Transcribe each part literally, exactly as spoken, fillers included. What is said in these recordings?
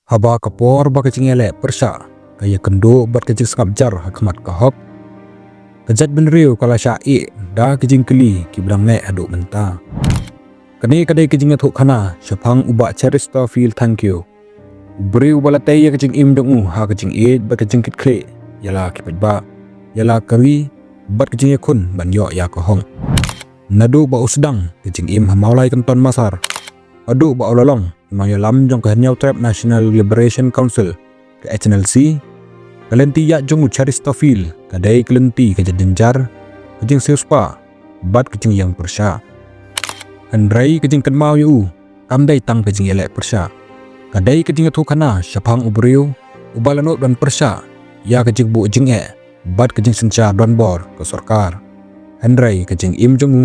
Haba ka por ba ka jingïaleh pyrshah ka ïakynduh bad ka jingsngap jar ha khmat ka hok, ka jaitbynriew ka la shah ïeh da ka jingkylli kiba dang neh haduh mynta. Kane ka dei ka jingïathuhkhana shaphang u Bah Cheristerfield Thangkhiew, u briew ba la tei ïa ka jingim jong u ha ka jingïeit bad ka jingkitkhlieh ïa la ki paidbah, ïa la ka ri bad ka jingïakhun ban ïoh ïa ka hok. Naduh ba u sdang ka jingim ha Mawlai Kynton Massar haduh ba u la long u nongïalam jong ka Hynñiewtrep National Liberation Council, ka H N L C, ka lynti ïaid jong u Cheristerfield ka dei ka lynti ka jingjynjar, ka jingsiewspah bad ka jingïeng pyrshah. Hynrei ka jingkynmaw ïa u kam dei tang ka jingïaleh pyrshah. Ka dei ka jingïathuhkhana shaphang u briew uba la nud ban pyrshah ïa ka jingbuh jingeh bad ka jingsynshar donbor ka sorkar. Hynrei ka jingim jong u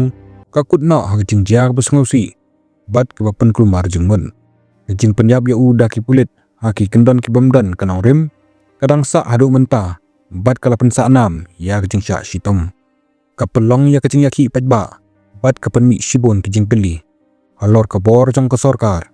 ka kut noh ha ka jingjia kaba sngewsih bad kaba pynkulmar jingmut. Ka jingpynïap ïa u da ki pulit ha ki kyndon ki bym don ka nongrim ka dang sah haduh mynta bad ka la pynsah nam ïa ka jingshah shitom. Ka pynlong ïa ka jingïakhih paidbah bad ka pynmih shibun ki jingkylli halor ka bor jong ka sorkar,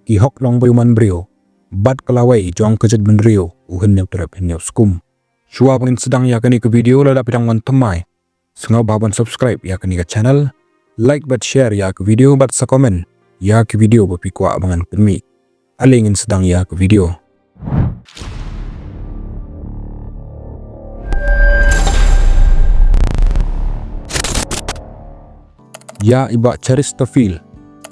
ki hok long ba ïoh man briew bad ka lawei jong ka jaitbynriew u Hynñiewtrep Hynñiewskum. Shuwa ba ngin sdang ïa kane ka video, lada phi dang wan thymmai, sngewbha ban subscribe ïa kane ka channel, like bad share ïa ka video bad sa comment ïa ka video ba phi kwah ba ngan pynmih. Ale ngin sdang ïa ka video. Ïa i Bah Cheristerfield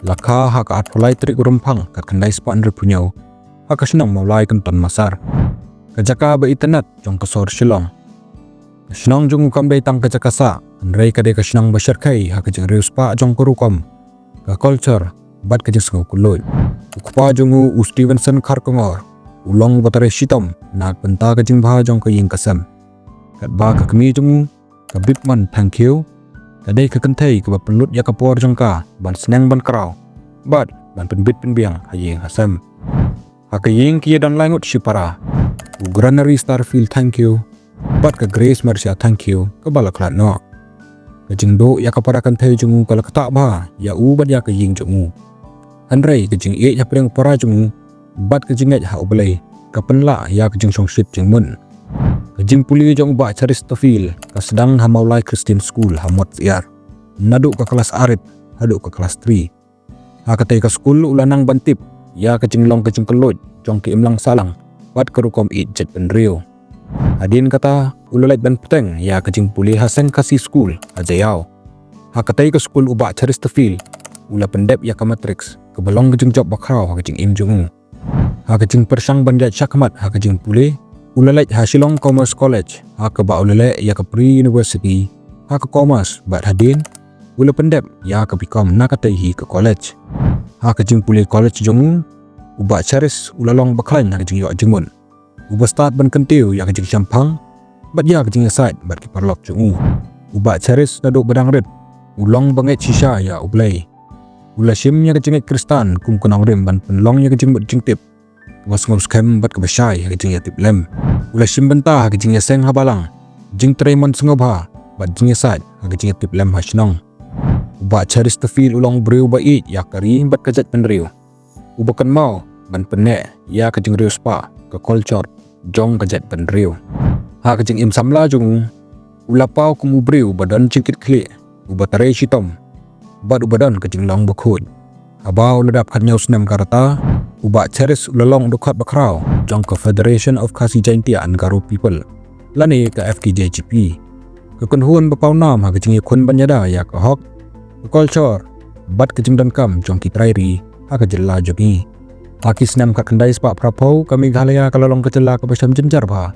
la kha ha ka arphew lai tarik u Rymphang khatkhyndai spah hynriewphew hynñiew ha ka shnong Mawlai Kynton Massar, ka jaka ba itynnad jong ka sor Shillong. Ka shnong jong u kam dei tang ka jaka sah, hynrei ka dei ka shnong ba shyrkhei ha ka jingriewspah jong ka rukom, ka culture bad ka jingsngew kylluid. U kpa jong u, u Stevenson Kharkongor, u long uba trei shitom na ka bynta ka jingbha jong ka ïing ka sem. Katba ka kmie jong u, ka Bipman Thangkhiew, ka dei ka kynthei kaba pynlut ïa ka por jong ka ban sneng ban kraw bad ban pynbit pynbiang ha ïing ha sem. Ha ka ïing ki ïadon lai ngut shipara, u Granary Starfield Thangkhiew bad ka Grace Marcia Thangkhiew kaba la khlad noh. Ka jingduh ïa ka para kynthei jong u ka la ktah bha ïa u bad ïa ka ïing jong u. Hynrei ka jingïeit hapdeng u para jong u bad ka jingngeit ha U Blei ka pynlah ïa ka jingshongshit jingmut. Ka jingpule jong u Bah Cheristerfield ka sdang ha Mawlai Christian School ha Mawtsyiar, naduh ka klas arit haduh ka klas three. Ha katei ka skul u la nang ban tip ïa ka jinglong ka jingkylluid jong ka imlang sahlang bad ka rukom ïeit jaitbynriew. Hadien kata u la leit ban bteng ïa ka jingpule ha Seng Khasi School ha Jaïaw. Ha katei ka skul u Bah Cheristerfield u la pyndep ïa ka matric, kaba long ka jingjop bakhraw ha ka jingim jong u. Ha ka jingpyrshang ban ïaid shakhmat ha ka jingpule, u la leit ha Shillong Commerce College, ha kaba u la leh ïa ka pre-university ha ka commerce bad hadien u la pyndep ïa ka B.Com na katei hi ka college. Ha ka jingpule college jong u, u Bah Cheris u la long ba khlaiñ ha ka jingïoh jingmut, uba stad ban kyntiew ïa ka jingshemphang bad ïa ka jingïasaid bad ki paralok jong u. U Bah Cheris naduh ba dang rit u long ba ngeit shisha ïa U Blei. U la shim ïa ka jingngeit Khristan kum ka nongrim ban pynlong ïa ka jingmut jingtip kaba sngewskhem bad kaba shai ha ka jingïatiplem. U la shim bynta ha ka jingïaseng ha balang, jingtrei mon sngewbha bad jingïasaid ha ka jingïatiplem ha shnong. U Bah Cheristerfield u long u briew ba ïeit ïa ka ri bad ka jaitbynriew, uba kynmaw ban pynneh ïa ka jingriewspah, ka culture jong ka jaitbynriew. Ha ka jingim samla jong u, u la paw kum u briew ba don jingkitkhlieh, uba trei shitom bad uba don ka jinglong bakhuid. Haba u la dap khathynñiew snem ka rta, u Bah Cheris u la long u dkhot bakhraw jong ka Federation of Khasi Jaintia and Garo People, lane ka F K J G P, ka kynhun ba pawnam ha ka jingïakhun ban ïada ïa ka hok, ka culture bad ka jingdonkam jong ki trai ri ha ka jylla jong ngi. Ha ki snem khatkhyndai spah phraphew, ka Meghalaya ka la long ka jylla kaba shem jynjar bha.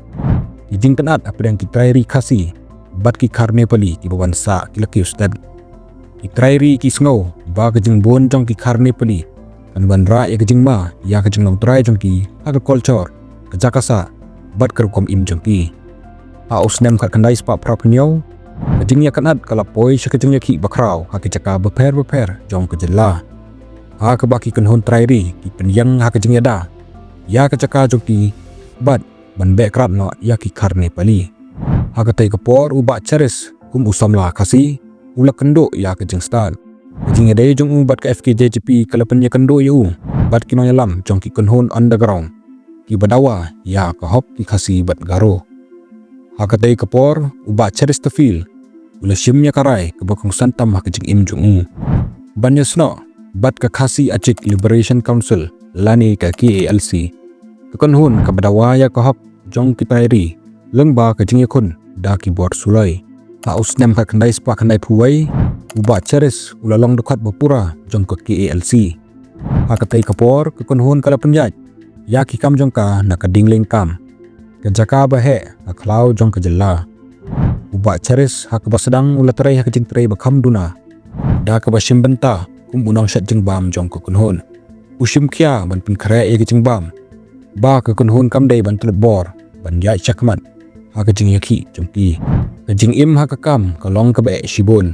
Ki jingkynad hapdeng ki trai ri Khasi bad ki Khar Nepali kiba wan sah ki la kiew stet. Ki trai ri ki sngew ba ka jingbun jong ki Khar Nepali kan wanrah ïa ka jingma ïa ka jinglong trai jong ki ha ka culture, ka jaka sah bad ka rukom im jong ki. Ha u snem khatkhyndai spah phraphew hynñiew, ka jingïakynad ka la poi sha ka jingïakhih bakhraw ha ki jaka bapher bapher jong ka jylla, ha kaba ki kynhun trai ri ki pynïeng ha ka jingïada ïa ka jaka jong ki bad ban beh krad noh ïa ki Khar Nepali. Ha katei ka por u Bah Cheris kum u samla Khasi u la kynduh ïa ka jingstad. Ka jingïadei jong u bad ka F K J G P ka la pynïakynduh ïa u bad ki nongïalam jong ki kynhun underground, kiba dawa ïa ka hok ki Khasi bad Garo. Ha katei ka por, u Bah Cheristerfield u la shim ïa ka rai kaba kongsan tam ha ka jingim jong u ban ïasnoh bad ka Khasi Achik Liberation Council lane ka K A L C, ka kynhun kaba dawa ïa ka hok jong ki trai ri lyngba ka jingïakhun da ki bor suloi. Ha u snem khatkhyndai spah khyndaiphew wei, u Bah Cheris u la long dkhot ba pura jong ka K A L C. Ha katei ka por, ka kynhun ka la pynïaid ïa ki kam jong ka na ka Dinglengkam, ka jaka ba heh ha khlaw jong ka jylla. U Bah Cheris ha kaba sdang u la trei ha ka jingtrei ba kham duna da kaba shim bynta kum u nongshet jingbam jong ka kynhun. U shim khia ban pynkhreh ïa ka jingbam ba ka kynhun kam dei ban tlot bor ban ïaid shakhmat ha ka jingïakhih jong ki. Ka jingim ha ka kam ka long kaba eh shibun.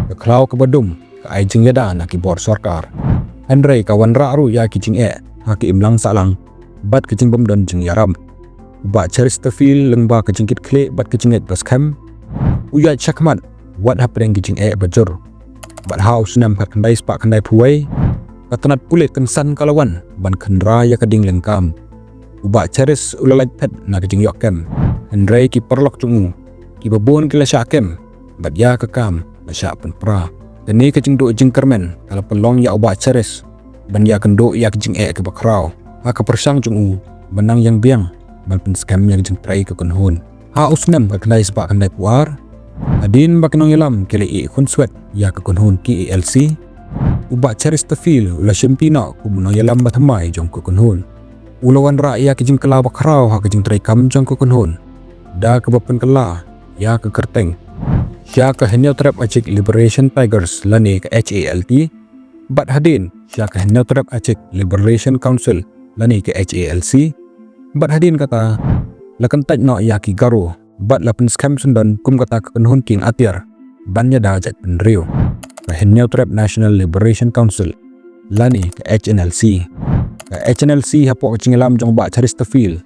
Ka khlaw kaba dum ka ai jingïada na ki bor sorkar, hynrei ka wanrah ruh ïa ki jingeh ha ka imlang sahlang bad ka jingbymdon jingïarap. U Bah Chesterfield lyngba ka jingkitkhlieh bad ka jingngeit ba skhem, u ïaid shakhmat wat hapdeng ki jingeh ba jur. Bad ha u snem khatkhyndai spah khyndaiphew wei, ka tnat pulit kongsan ka la wan ban khynra ïa ka Dinglengkam. U Bah Cheris u la lait phet na ka jingïoh kem, hynrei ki paralok jong u kiba bun ki la shah kem bad ïa ka kam la shah pynpra. Kane ka jingduh jingkyrmen ka la pynlong ïa u Bah Cheris ban ïakynduh ïa ka jingeh kaba khraw ha ka pyrshang jong u ban nang ïeng biang ban pynskhem ïa ka jingtrei ka kynhun. Ha u snem khatkhyndai spah khyndaiphew ar, hadien ba ki nongïalam ki la ïeh khunswet ïa ka kynhun K A L C, u Bah Chesterfield u la shimti noh kum u nongïalam ba thymmai jong ka kynhun. U la wanrah ïa ka jingkylla ba khraw ha ka jingtrei kam jong ka kynhun da kaba pynkylla ïa ka kyrteng sha ka Hynñiewtrep Achik Liberation Tigers lane ka H A L T, bad hadien sha ka Hynñiewtrep Achik Liberation Council lane ka H A L C. Bad hadien kata, la kyntait noh ïa ki Garo bad la pynskhem syndon kum kata ka kynhun kieng atiar ban ïada jaitbynriew, ka Hynñiewtrep National Liberation Council lane ka H N L C. Ka H N L C hapoh ka jingïalam jong u Bah Chesterfield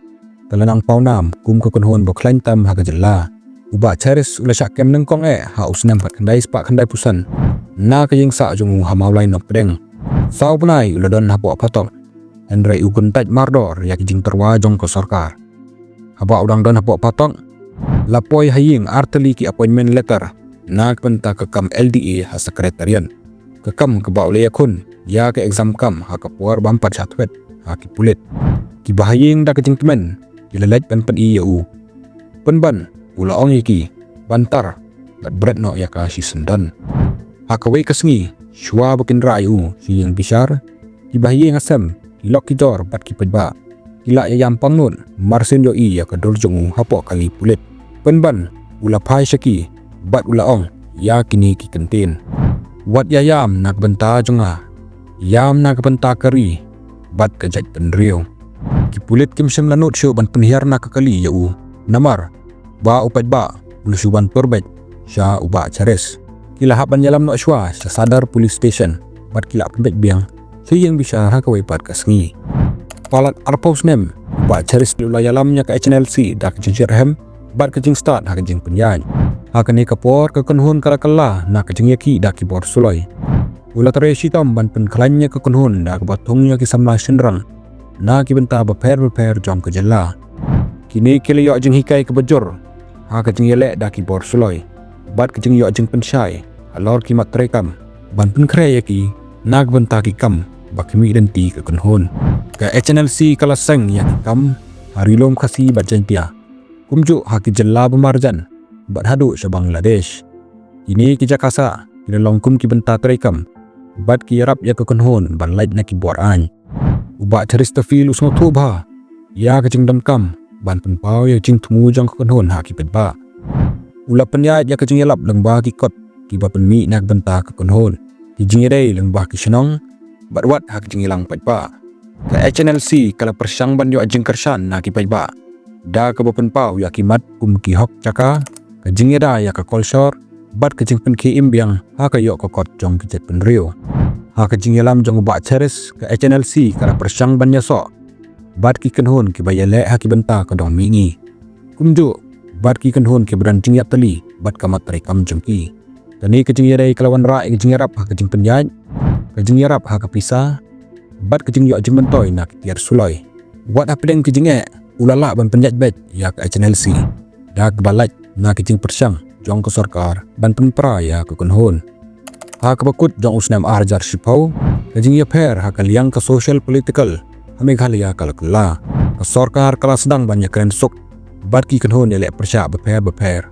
ka la nang pawnam kum ka kynhun ba khlaiñ tam ha ka jylla. U Bah Cheris u la shah kem nyngkong eh ha u snem khatkhyndai spah khyndaiphew san na ka ïingsah jong u ha Mawlai Nongpdeng. Saw bnai u la don hapoh phatok, hynrei u kyntait mardor ïa ki jingtyrwa jong ka sorkar. Haba u dang don hapoh phatok, la poi ha ïing artylli ki appointment letter na ka bynta ka kam L D A ha Secretariat, ka kam kaba u la ïakhun ïa ka exam kam ha ka por bym pat shah thwet ha ki pulit. Kiba ha ïing da ka jingkmen ki la leit ban pyni ïa u, pynban u la ong ïa ki ban tar bad bret noh ïa ka shisyndon. Ha kawei ka sngi, shuwa ba kin rah ïa u sha ïing bishar, kiba ha ïing ha sem, ki lok ki jor bad ki paidbah ki la ïa ïam pangnud marsien ïohi ïa ka dur jong u hapoh kali pulit. Pynban u la phai sha ki bad u la ong ïa kine ki kyntien: Wat ïa ïam na ka bynta jong nga, ïam na ka bynta ka ri bad ka jaitbynriew. Ki pulit kim shym la nud shuh ban pynhiar na ka kali ïa u, namar ba u paidbah u la shu wan tur beit sha u Bah Cheris. Ki la hap ban ïalam noh shuwa sha Sadar Police Station bad ki la pynbeit biang sha ïing bishar ha kawei pat ka sngi. Palat arphew snem, u Bah Cheris u la ïalam ïa ka H N L C da ka jingshitrhem bad ka jingstad ha ka jingpynïaid. Ha kane ka por ka kynhun ka la kylla na ka jingïakhih da ki bor suloi. U la trei shitom ban pynkhlaiñ ïa ka kynhun da kaba thung ïa ki samla shynrang na ki bynta bapher bapher jong ka jylla. Kine ki la ïoh jinghikai kaba jur ha ka jingïaleh da ki bor suloi bad ka jingïoh jingpynshai halor ki mat treikam ban pynkhreh ïa ki na ka bynta ki kam ba khmih lynti ka kynhun. Ka H N L C ka la seng ïa ki kam ha Ri Lum Khasi bad Jaiñtia, kumjuh ha ki jylla ba marjan bad haduh sha Bangladesh. Kine ki jaka sah ki la long kum ki bynta treikam bad ki ïarap ïa ka kynhun ban lait na ki bor aiñ. U Bah Chesterfield u sngewthuh bha ïa ka jingdonkam ban pynpaw ïa ka jingthmu jong ka kynhun ha ki paidbah. U la pynïaid ïa ka jingïalap lyngba ki kot kiba pynmih na ka bynta ka kynhun, ki jingïadei lyngba ki shnong bad wat ha ka jingïalang paidbah. Ka H N L C ka la pyrshang ban ïoh jingkyrshan na ki paidbah da kaba pynpaw ïa ki mat kum ki hok jaka, ka jingïada ïa ka kolshor bad ka jingpynkhie im biang ha ka ïoh ka kot jong ki jaitbynriew. Ha ka jingïalam jong u Bah Cheris, ka H N L C ka la pyrshang ban ïasoh bad ki kynhun kiba ïaleh ha ki bynta ka dong mihngi, kumjuh bad ki kynhun kiba don jingïapyllait bad ka mat treikam jong ki. Kane ka jingïadei ka la wanrah ïa ka jingïarap ha ka jingpynïaid, ka jingïarap ha ka pisa bad ka jingïoh jingmyntoi na ki tiar suloi Wat hapdeng ka jingeh, u la lah ban pynjait beit ïa ka H N L C da kaba lait na ka jingpyrshang jong ka sorkar ban pynpra ïa ka kynhun. Ha kaba kut jong u snem ar hajar shiphew, ka jingïapher ha ka liang ka social political ha Meghalaya ka la kylla. Ka sorkar ka la sdang ban ïakren suk bad ki kynhun ïaleh pyrshah bapher bapher.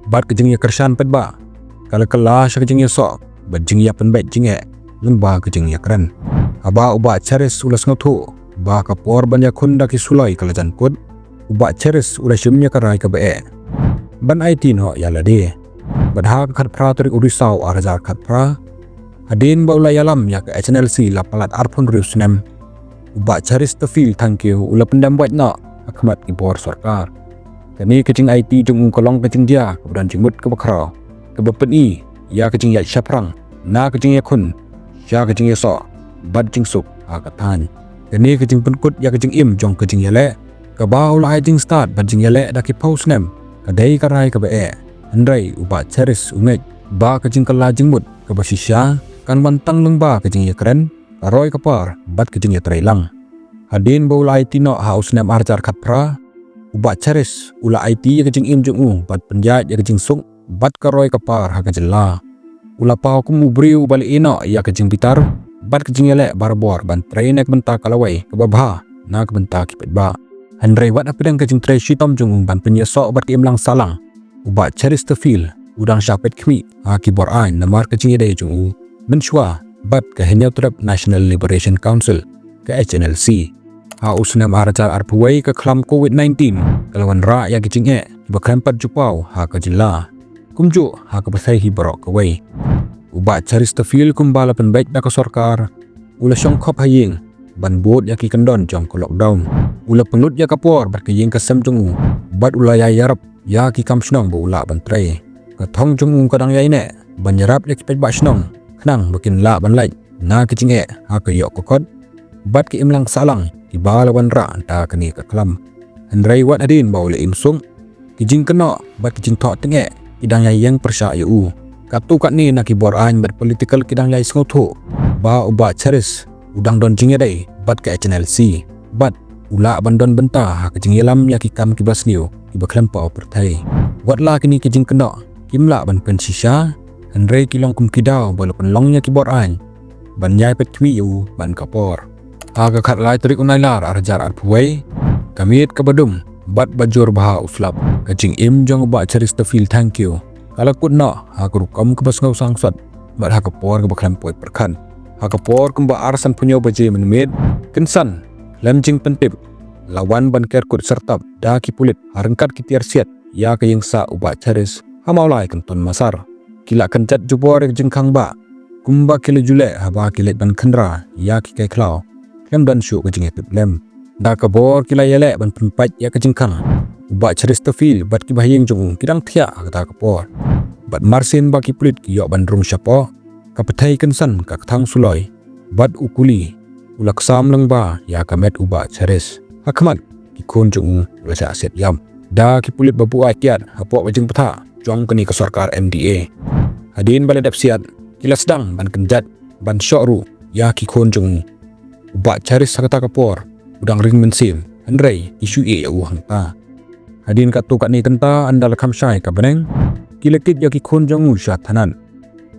Bad ka jingïakyrshan paidbah ka la kylla sha ka jingïasoh bad jingïapynbeit jingeh lyngba ka jingïakren. Haba u Bah Cherish u la sngewthuh ba ka por ban ïakhun da ki suloi ka la jan kut, u Bah Cherish u la shim ïa ka rai kaba eh ban aiti noh ïa lade. Bad ha ka khatphra tarik u Risaw ar hajar khatphra, hadien ba u la ïalam ïa ka H N L C la palat arphew hynriew snem, u Bah Cheristerfield Thangkhiew u la pyndem wait noh ha khmat ki bor sorkar. Kane ka jingaiti jong u ka long ka jingjia kaba don jingmut kaba khraw, kaba pyni ïa ka jingïaid shaphrang na ka jingïakhun sha ka jingïasoh bad jingsuk ha ka thaiñ. Kane ka jingpynkut ïa ka jingim jong ka jingïaleh, kaba u la ai jingstad bad jingïaleh da ki phew snem, ka dei ka rai kaba eh. Hynrei u Bah Cherish u ngeit ba ka jingkylla jingmut kaba shisha kan wan tang lyngba ka jingïakren, ka roi ka par bad ka jingïatreilang. Hadien ba u la aiti noh ha u snem ar hajar khatphra, u Bah Cherish u la aiti ïa ka jingim jong u bad pynïaid ïa ka jingsuk bad ka roi ka par ha ka jylla. U la paw kum u briew uba la ïehnoh ïa ka jingbitar bad ka jingïaleh barabor ban trei na ka bynta ka lawei kaba bha na ka bynta ki paidbah. Hynrei wat hapdeng ka jingtrei shitom jong u ban pynïasoh bad ka imlang sahlang, u Bah Cheristerfield u dang shah peit khmih ha ki bor aiñ namar ka jingïadei jong u mynshuwa bad ka Hynñiewtrep National Liberation Council, ka H N L C. Ha u snem ar hajar arphew wei, ka khlam covid nineteen ka la wanrah ïa ki jingeh kiba khlem pat jubab ha ka jylla, kumjuh ha ka pyrthei hi baroh kawei. U Bah Cheristerfield kumba la pynbeit da ka sorkar, u la shong khop ha ïing ban bud ïa ki kyndon jong ka lockdown. U la pynlut ïa ka por bad ka ïing ka sem jong u bad u la ïai ïarap ïa ki kam shnong ba u lah ban trei. Ka thong jong u ka dang ïaineh ban ïarap ïa ki paidbah shnong khnang ba kin lah ban lait na ka jingeh ha ka ïoh ka kot bad ka imlang sahlang kiba la wanrah da kane ka khlam. Hynrei wat hadien ba u la im suk, ki jingkynnoh bad ki jingthoh tyngeh ki dang ïai ïeng pyrshah ïa u. Katto katne na ki bor aiñ bad political ki dang ïai sngewthuh ba u Bah Cherish u dang don jingïadei bad ka H N L C bad u lah ban don bynta ha ka jingïalam ïa ki kam kiba sniew kiba khlem paw pyrthei. Wat la kine ki jingkynnoh kim lah ban pynshisha, hynrei ki long kum ki daw ba la pynlong ïa ki bor aiñ ban ïai peit khmih ïa u man ka por. Ha ka khatlai tarik u Nailar ar hajar arphew wei, ka miet kaba dum bad ba jur bha u slap, ka jingim jong u Bah Cheristerfield Thangkhiew ka la kut noh ha ka rukom kaba sngewsangsot bad ha ka por kaba khlem poi pyrkhat. Ha ka por kumba ar sanphew hynñiew baje mynmiet, kynsan khlem jingpyntip, la wan ban ker kut syrtap da ki pulit ha ryngkat ki tiar siat ïa ka ïing sah u Bah Cherish ha Mawlai Kynton Massar. Ki la kynjat jubor ïa ka jingkhang bah kumba ki la ju leh haba ki leit ban khynra ïa ki kai khlaw khlem don shuh ka jingïatiplem. Da ka bor ki la ïaleh ban pynpait ïa ka jingkhang, u Bah Cheristerfield bad ki bahaïing jong u ki dang thiah ha kata ka por. Bad marsien ba ki pulit ki ïoh ban rung shapoh, ka pyrthei kynsan ka kthang suloi bad u kuli u la ksam lyngba ïa ka met u Bah Cherish. Ha khmat ki khun jong u la shah siat ïap da ki pulit ba buaid kiad hapoh ka jingbthah jong kane ka sorkar M D A. Hadien ba la dep siat, ki la sdang ban kynjat ban shoh ruh ïa ki khun jong u. U Bah Cherish ha kata ka por u dang ring mynsiem, hynrei ki shu ïeh ïa u hangta. Hadien katto katne kynta, ynda la kham shai ka bneng, ki la kit ïa ki khun jong u sha thanat.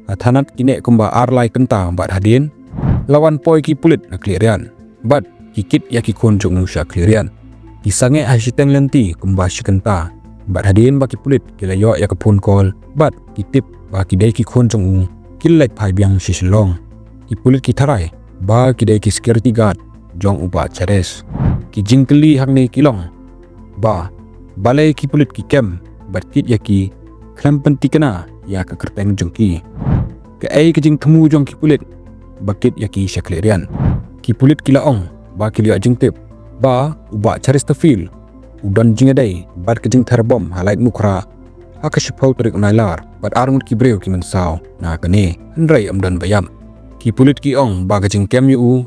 Ha thanat ki neh kumba ar lai kynta bad hadien la wan poi ki pulit na khlieh riat bad ki kit ïa ki khun jong u sha khlieh riat. Ki sangeh ha shiteng lynti kumba shi kynta bad hadien ba ki pulit ki la ïoh ïa ka phone call bad ki tip ba ki dei ki khun jong u, ki la leit phai biang sha Shillong. Ki pulit ki tharai ba ki dei ki security guard jong u Bah Cherish. Ki jingkylli hangne ki long ba balei ki pulit ki kem bad kit ïa ki khlem pyntikna ïa ka kyrteng jong ki. Kaei ka jingthmu jong ki pulit ba kit ïa ki sha khlieh riat? Ki pulit ki la ong ba ki la ïoh jingtip ba u Bah Cheristerfield u don jingïadei bad ka jingther bom ha Laitumkhrah ha ka shiphew tarik u Nailar bad arngut ki briew ki mynsaw na kane, hynrei ym don ba ïap. Ki pulit ki ong ba ka jingkem ïa u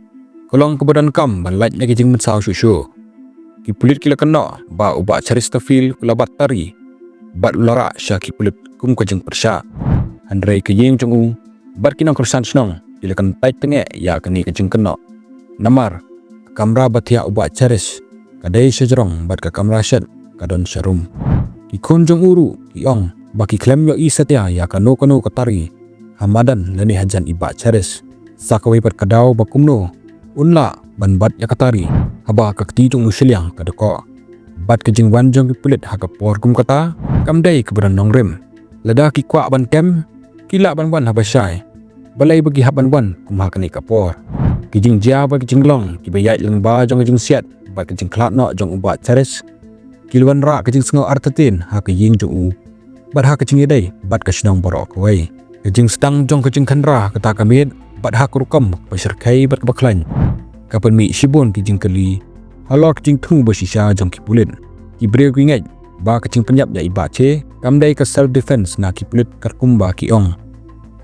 ka long kaba donkam ban lait na ki jingmynsaw shuh shuh. Ki pulit ki la kynnoh ba u Bah Cheristerfield u la bat tari bad u la rah sha ki pulit kum ka jingpyrshah. Hynrei ka ïing jong u bad ki nongkyrshan shnong ki la kyntait tyngeh ïa kane ka jingkynnoh. Namar ka kamra ba thiah u Bah Cherish ka dei sha jrong bad ka kamra shet ka don sha rum. Ki khun jong u ruh ki ong ba ki khlem ïohi satia ïa kano kano ka tari ha madan lane hajan i Bah Charis. Sa kawei pat ka daw ba kumno un lah ban bat ïa ka tari haba ka kti jong u shiliang ka dkoh. Bad ka jingwan jong ki pulit ha ka por kum kata kam dei kaba don nongrim. Lada ki kwah ban kem, ki lah ban wan haba shai. Balei ba ki hap ban wan kum ha kane ka por? Ki jingjia bad ki jinglong kiba ïaid lyngba jong ka jingsiat bad ka jingkhlad noh jong u Bah Charis ki la wanrah ka jingsngew artatien ha ka ïing jong u bad ha ka jingïadei bad ka shnong baroh kawei. Ka jingsdang jong ka jingkhynra kata ka miet bad ha ka rukom kaba shyrkhei bad kaba khlaiñ ka pynmih shibun ki jingkylli halor ka jingthmu ba shisha jong ki pulit. Ki briew ki ngeit ba ka jingpynïap ïa i Bah Che kam dei ka self defense na ki pulit katkum ba ki ong,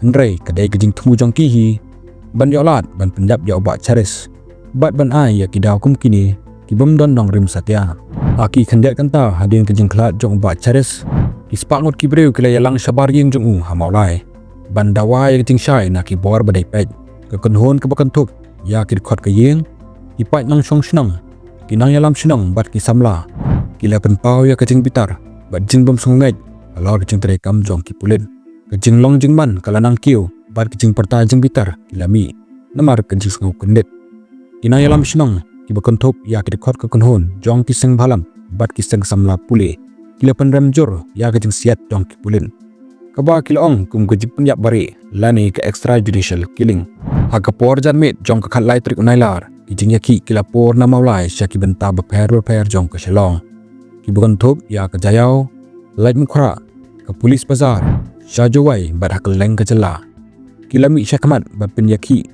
hynrei ka dei ka jingthmu jong ki hi ban ïoh lad ban pynïap ïa u Bah Charis bad ban ai ïa ki daw kum kine ki bym don nongrim satia. Ha ki khyndiat kynta hadien ka jingkhlad jong u Bah Charis, ki spah ngut ki briew ki la ïalang shabar ïing jong u ha Mawlai ban dawa ïa ka jingshai na ki bor ba dei peit, ka kynhun kaba kynthup ïa ki dkhot ka ïing, ki paid nongshong shnong, ki nongïalam shnong bad ki samla. Ki la pynpaw ïa ka jingbitar bad jingbym sngewngeit halor ka jingtrei kam jong ki pulit. Ka jinglong jingman ka la nang kiew bad ka jingpyrta jingbitar ki la mih namar ka jingsngew kyndit. Ki nongïalam shnong kiba kynthup ïa ki dkhot ka kynhun jong ki seng bhalam bad ki seng samla pule ki la pynrem jur ïa ka jingsiat jong ki pulit, kaba ki la ong kum ka jingpynïap bari lane ka extrajudicial killing. Ha ka por janmiet jong ka khatlai tarik u Nailar, ki jingïakhih ki la pur na Mawlai sha ki bynta bapher bapher jong ka Shillong, kiba kynthup ïa ka Jaïaw, Laitumkhrah, ka Police Bazar, sha Jowai bad ha kylleng ka jylla. Ki la mih shakhmat ban pynïakhih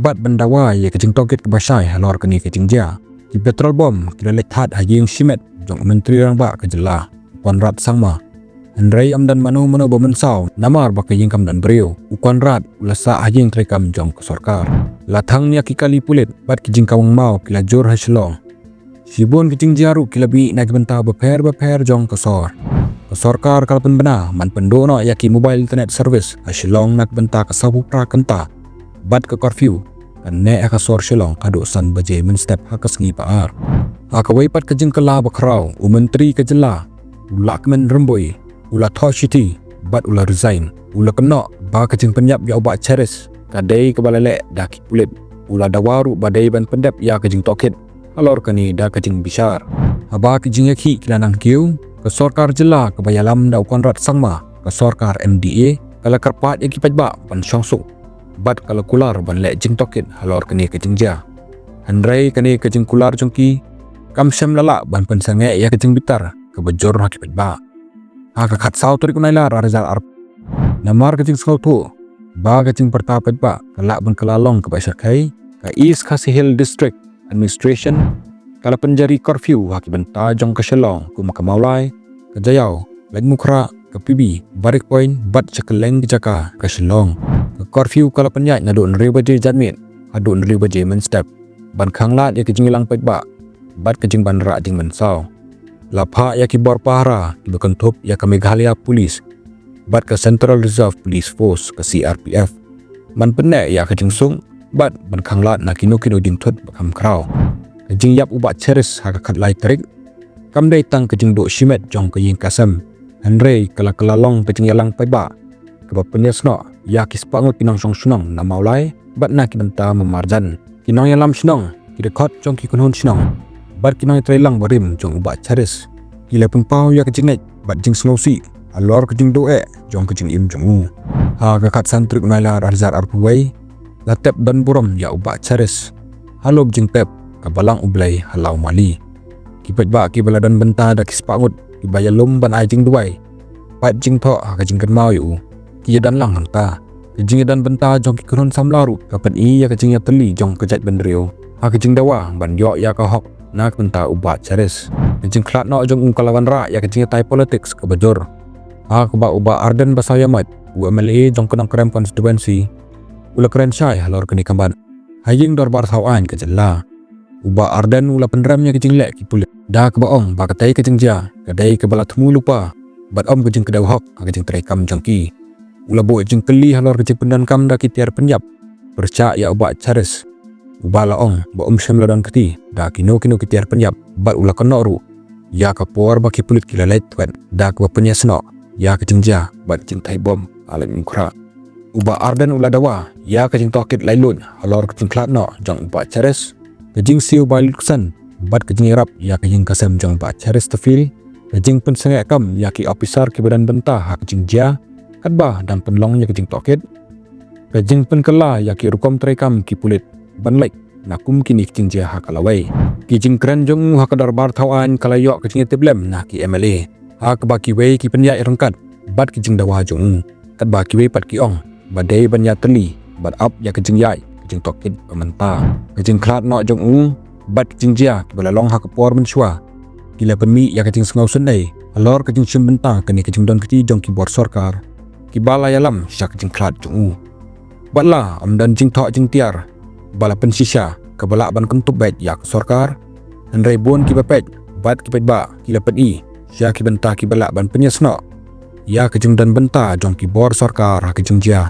bad ban dawa ïa ka jingtohkit kaba shai halor kane ka jingjia. Ki petrol bomb ki la leit thad ha ïing shimet jong u Myntri Rangbah ka jylla, Conrad Sangma. Hynrei ym don mano mano ba mynsaw namar ba ka ïing kam don briew. U Conrad u la sah ha ïing treikam jong ka sorkar. La thang ïa ki kali pulit bad ki jingkawang maw ki la jur ha Shillong. Shibun ki jingjia ruh ki la mih na ki bynta bapher bapher jong ka sor. Ka sorkar ka la pynbna ban pynduh noh ïa ki mobile internet service ha Shillong na ki bynta ka sawphew phra kynta bad ka curfew kan neh ha ka sor Shillong haduh san baje mynstep ha ka sngi ba ar. Ha kawei pat ka jingkylla ba khraw, u Myntri ka jylla, u Lahkmen Rymbui, u la thoh shithi bad u la resign. U la kynnoh ba ka jingpynïap ïa u Bah Charis ka dei kaba la leh da ki pulit. U la dawa ruh ba dei ban pyndep ïa ka jingtohkit halor kane da ka jingbishar. Haba ki jingïakhih ki la nang kiew, ka sorkar jylla kaba ïalam da u Conrad Sangma, ka sorkar M D A, ka la kyrpad ïa ki paidbah ban shongsuk bad ka la kular ban leh jingtohkit halor kane ka jingjia. Hynrei kane ka jingkular jong ki kam shym la lah ban pynsangeh ïa ka jingbitar kaba jur ha ki paidbah. Ha ka khatsaw tarik u Nailar ar hajar arphew, namar ka jingsngewthuh ba ka jingpyrta paidbah ka lah ban kylla long kaba shyrkhei, ka East Khasi Hills District Administration ka la pynjari curfew ha ki bynta jong ka Shillong kum ka Mawlai, ka Jaïaw, Laitumkhrah, ka P B, Barik Point bad sha kylleng ki jaka ka Shillong. Ka curfew ka la pynïaid naduh hynriew baje janmiet haduh hynriew baje mynstep ban khanglad ïa ka jingïalang paidbah bad ka jingbanrah jingmynsaw. La phah ïa ki bor pahara kiba kynthup ïa ka Meghalaya Police bad ka Central Reserve Police Force, ka C R P F, ban pynneh ïa ka jingsuk bad ban khanglad na kino kino jingthut ba kham khraw. Ka jingïap u Bah Charis ha ka khatlai tarik kam dei tang ka jingduh shimet jong ka ïing ka sem, hynrei ka la kylla long ka jingïalang paidbah kaba pynïasnoh ïa ki spah ngut ki nongshong shnong na Mawlai bad na ki bynta marjan. Ki nongïalam shnong, ki dkhot jong ki kynhun shnong bad ki nongtrei lang barim jong u Bah Charis ki la pynpaw ïa ka jingngeit bad jingsngewsih halor ka jingduh eh jong ka jingim jong u. Ha ka khatsan tarik u Nailar ar hajar arphew wei, la tep don burom ïa u Bah Charis ha lum jingpep ka Balang U Blei ha Lawmali. Ki paidbah kiba la don bynta da ki spah ngut kiba ïalum ban ai jingduwai, pait jingthoh ha ka jingkynmaw ïa u, ki ïadon lang hangta. Ka jingïadon bynta jong ki kynhun samla ruh ka pyni ïa ka jingïatylli jong ka jaitbynriew ha ka jingdawa ban ïoh ïa ka hok na ka bynta u Bah Charis. Ka jingkhlad noh jong u ka la wanrah ïa ka jingïatai politics kaba jur, ha kaba u Bah Ardent Basaiawmoit, u M L A jong ka Nongkrem constituency, u la kren shai halor kane ka mat ha ïing dorbar thaw aiñ ka jylla. U Bah Ardent u la pynrem ïa ka jingleh ki pulit da kaba ong ba katei ka jingjia ka dei kaba la thmu lypa bad ym ka jingkdew hok ha ka jingtrei kam jong ki. U la buh jingkylli halor ka jingpyndonkam da ki tiar pynïap pyrshah ïa u Bah Charis. uba la ong ba um shym la don kti da kino kino ki tiar pynïap, bad u la kynnoh ruh ïa ka por ba ki pulit ki la leit thwet da kaba pynïasnoh ïa ka jingjia bad jingthait bom ha Laitumkhrah. U Bah Ardent u la dawa ïa ka jingtohkit laitluid halor ka jingkhlad noh jong u Bah Charis, ka jingsiew bai luksan bad ka jingïarap ïa ka ïing ka sem jong u Bah Charis Tafil, ka jingpynsangeh kam ïa ki ophisar kiba don bynta ha ka jingjia, katba dang pynlong ïa ka jingtohkit, ka jingpynkylla ïa ki rukom treikam ki pulit ban leit na kum kine ki jingjia ha ka lawei. Ki jingkren jong u ha ka dorbar thaw aiñ ka la ïoh ka jingïatiplem na ki M L A, ha kaba kiwei ki pynïaid ryngkat bad ki jingdawa jong u, katba kiwei pat ki ong ba dei ban ïatylli bad ap ïa ka jingïaid ka jingtohkit ba mynta. Ka jingkhlad noh jong u bad ka jingjia kiba la long ha ka por mynshuwa ki la pynmih ïa ka jingsngewsynei halor ka jingshim bynta kane ka jingdon kti jong ki bor sorkar kiba la ïalam sha ka jingkhlad jong u. Bad la ym don jingthoh jingtiar ba la pynshisha kaba lah ban kyntup beit ïa ka sorkar, hynrei bun kiba peit bad ki paidbah ki la pyni sha ki bynta kiba lah ban pynïasnoh ïa ka jingdon bynta jong ki bor sorkar ha ka jingjia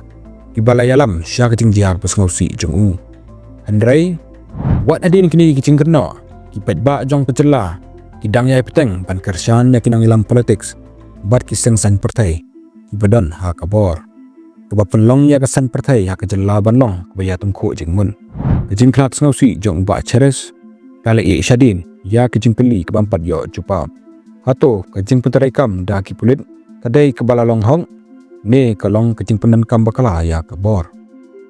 kiba la ïalam sha ka jingjia ba sngewsih jong u. Hynrei wat hadien kine ki jingkynnoh, ki paidbah jong ka jylla ki dang ïai bteng ban kyrshan ïa ki nongïalam politics bad ki seng saiñ pyrthei kiba don ha ka bor, kaba pynlong ïa ka saiñ pyrthei ha ka jylla ban long kaba ïatyngkhuh jingmut. Ka jingkhlad sngewsih jong u Bah Charis ka la ïeh shadien ïa ka jingkylli ka bym pat ïoh jubab. Hato ka jingpyntreikam da ki pulit ka dei kaba la long hok, ne ka long ka jingpyndonkam bakla ïa ka bor?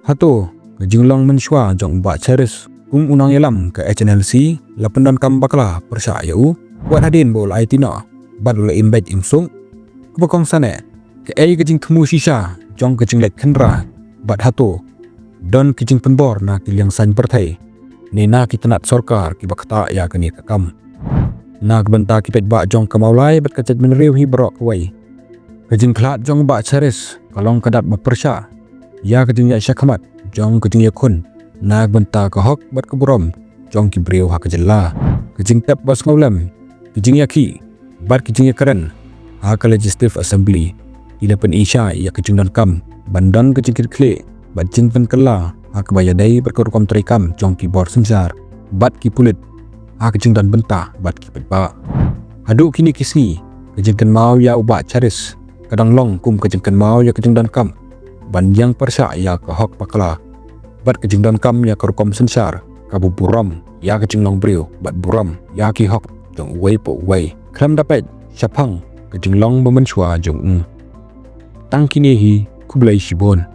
Hato ka jinglong mynshuwa jong u Bah Charis kum u nongïalam ka H N L C la pyndonkam bakla pyrshah ïa u, wat hadien ba u la aiti noh bad u la im beit im suk? Kaba kongsan eh, kaei ka jingthmu shisha jong ka jingleit khynra, bad hato don ka jingpynbor na ki liang saiñ pyrthei ne na ki tnat sorkar kiba ktah ïa kane ka kam? Na ka bynta ki paidbah jong ka Mawlai bad ka jaitbynriew hi baroh kawei, ka jingkhlad jong u Bah Charis ka long ka dak ba pyrshah ïa ka jingïaid shakhmat jong ka jingïakhun na ka bynta ka hok bad ka burom jong ki briew ha ka jylla. Ka jingtep ba sngewlem, ka jingïakhih bad ka jingïakren ha ka Legislative Assembly ki la pyni shai ïa ka jingdonkam ban don ka jingkitkhlieh bad jingpynkylla ha kaba ïadei bad ka rukom treikam jong ki bor synshar bad ki pulit ha ka jingdon bynta bad ki paidbah. Haduh kine ki sngi, ka jingkynmaw ïa u Bah Charis ka dang long kum ka jingkynmaw ïa ka jingdonkam ban ïeng pyrshah ïa ka hok bakla bad ka jingdonkam ïa ka rukom synshar kaba burom ïa ka jinglong briew bad burom ïa ki hok jong uwei pa uwei, khlem da peit shaphang ka jinglong ba mynshuwa jong u. Tang kine hi, khublei shibun.